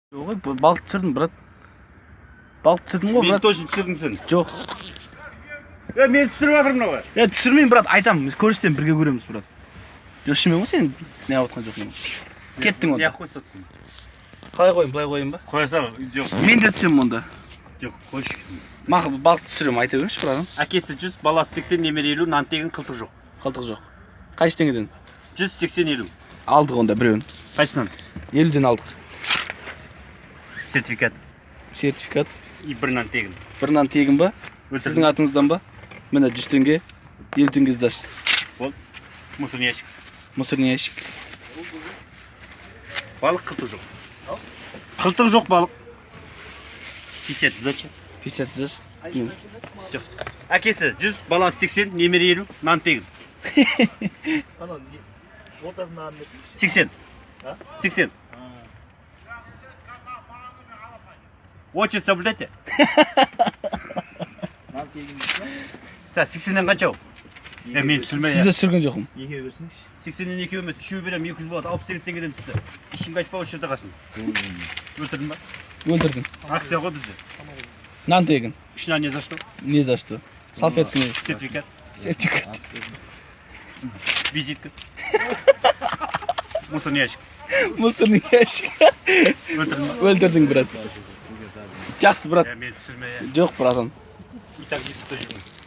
Жоқ, балық түсірдім, брат. Балық түсірдім ғой, Мені брат. Точно түсірдің сен. Жоқ. Е, мен түсіріп жатырмын мынау. Е, түсірмеймін, брат, айтамын. Көрсетемін, бірге көреміз, брат. Жоқ, шынымен ғой, сен не отқан жоқпын. Кеттің Не онда. Қой саттың. Қалай қояйын, былай қояйын ба? Қоя сал, жоқ. Мен де түсемін онда. Жоқ, қойшы. Мақұл, балық түсіремін, айта беріңізші, брат. Әкесі 100, баласы 80, немере 50, нан тегін, қылтық жоқ. Қылтық жоқ. Қанша теңгеден? 100, 80, 50. Алдық онда біреуін. Қайсынан? 50-ден алдық. Сертификат. Сертификат. И бір нан тегін. Бір нан тегін ба? Сіздің атыңыздан ба? Міне 100 теңге, 50 теңге сдашь. Болды. Мусорный ящик. Мусорный ящик. Балық қылтық жоқ. Қылтық жоқ балық. 50 сдача. 50 сдашь. Жоқ. Әкесі 100, баласы 80, немере 50, нан тегін. Анау не ортасындағы берсеңізші. 80. А? 80. Очередь соблюдайте. Нан тегін дейсіз ба? Так, 80-нен қанша ол? Е, мен түсірме. Сізді түсірген жоқпын. Екеу берсеңізші. 80-нен екеу емес, үшеу беремін, 200 болады, 68 теңгеден түсті. Ешкімге айтпа, осы жерде қалсын. Өлтірдің ба? Өлтірдім. Акция ғой бізде. Нан тегін. Үш нан не за что? Не за что. Салфетканы. Сертификат, Сертификат. Визитка. Мусорный ящик. Мусорный ящик. Өлтірдің ба? Өлтірдің, брат. Жақсы, брат. Е, мен түсірме. Жоқ, братан. И так ютубта жүрмін.